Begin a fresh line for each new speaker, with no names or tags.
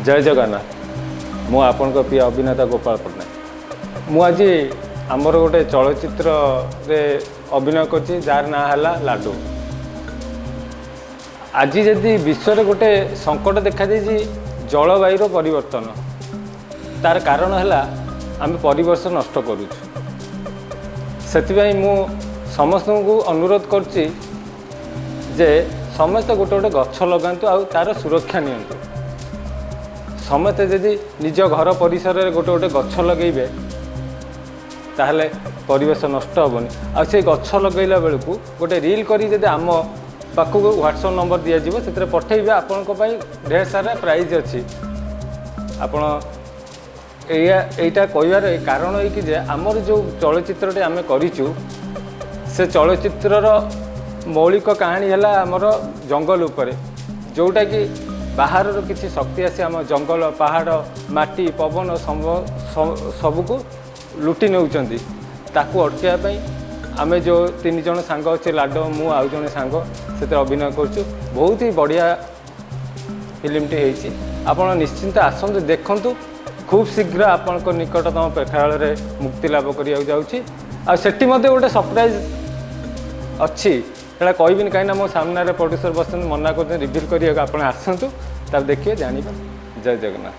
ଜୟ ଜଗନ୍ନାଥ। ମୁଁ ଆପଣଙ୍କ ପ୍ରିୟ ଅଭିନେତା ଗୋପାଳ ପଟ୍ଟନାୟକ। ମୁଁ ଆଜି ଆମର ଗୋଟେ ଚଳଚ୍ଚିତ୍ରରେ ଅଭିନୟ କରିଛି, ଯାହାର ନାଁ ହେଲା ଲାଡ଼ୁ। ଆଜି ଯଦି ବିଶ୍ୱରେ ଗୋଟେ ସଙ୍କଟ ଦେଖାଦେଇଛି, ଜଳବାୟୁର ପରିବର୍ତ୍ତନ, ତାର କାରଣ ହେଲା ଆମେ ପରିବେଶ ନଷ୍ଟ କରୁଛୁ। ସେଥିପାଇଁ ମୁଁ ସମସ୍ତଙ୍କୁ ଅନୁରୋଧ କରୁଛି ଯେ ସମସ୍ତେ ଗୋଟେ ଗୋଟେ ଗଛ ଲଗାନ୍ତୁ ଆଉ ତା'ର ସୁରକ୍ଷା ନିଅନ୍ତୁ। ସମସ୍ତେ ଯଦି ନିଜ ଘର ପରିସରରେ ଗୋଟେ ଗୋଟେ ଗଛ ଲଗାଇବେ, ତାହେଲେ ପରିବେଶ ନଷ୍ଟ ହେବନି। ଆଉ ସେଇ ଗଛ ଲଗାଇଲା ବେଳକୁ ଗୋଟେ ରିଲ୍ କରି ଯଦି ଆମ ପାଖକୁ ହ୍ୱାଟ୍ସଆପ୍ ନମ୍ବର ଦିଆଯିବ, ସେଥିରେ ପଠାଇବେ, ଆପଣଙ୍କ ପାଇଁ ଢେର ସାରା ପ୍ରାଇଜ୍ ଅଛି। ଆପଣ ଏଇଆ ଏଇଟା କହିବାର କାରଣ ଏଇକି ଯେ ଆମର ଯେଉଁ ଚଳଚ୍ଚିତ୍ରଟି ଆମେ କରିଛୁ, ସେ ଚଳଚ୍ଚିତ୍ରର ମୌଳିକ କାହାଣୀ ହେଲା ଆମର ଜଙ୍ଗଲ ଉପରେ, ଯେଉଁଟାକି ବାହାରର କିଛି ଶକ୍ତି ଆସି ଆମ ଜଙ୍ଗଲ, ପାହାଡ଼, ମାଟି, ପବନ ସବୁକୁ ଲୁଟି ନେଉଛନ୍ତି। ତାକୁ ଅଟକାଇବା ପାଇଁ ଆମେ ଯେଉଁ ତିନି ଜଣ ସାଙ୍ଗ ଅଛି, ଲାଡ଼, ମୁଁ ଆଉ ଜଣେ ସାଙ୍ଗ, ସେଥିରେ ଅଭିନୟ କରୁଛୁ। ବହୁତ ହି ବଢ଼ିଆ ଫିଲ୍ମଟି ହେଇଛି। ଆପଣ ନିଶ୍ଚିନ୍ତ ଆସନ୍ତୁ, ଦେଖନ୍ତୁ। ଖୁବ୍ ଶୀଘ୍ର ଆପଣଙ୍କ ନିକଟତମ ପ୍ରେକ୍ଷାଳୟରେ ମୁକ୍ତି ଲାଭ କରିବାକୁ ଯାଉଛି। ଆଉ ସେଠି ମଧ୍ୟ ଗୋଟେ ସରପ୍ରାଇଜ୍ ଅଛି। ସେଇଟା କହିବିନି, କାହିଁକିନା ମୋ ସାମ୍ନାରେ ପ୍ରଡ୍ୟୁସର ବସିଛନ୍ତି, ମନା କରୁଛନ୍ତି ରିଭିଲ୍ କରିବାକୁ। ଆପଣ ଆସନ୍ତୁ, ତାପରେ ଦେଖିବେ, ଜାଣିବେ। ଜୟ ଜଗନ୍ନାଥ।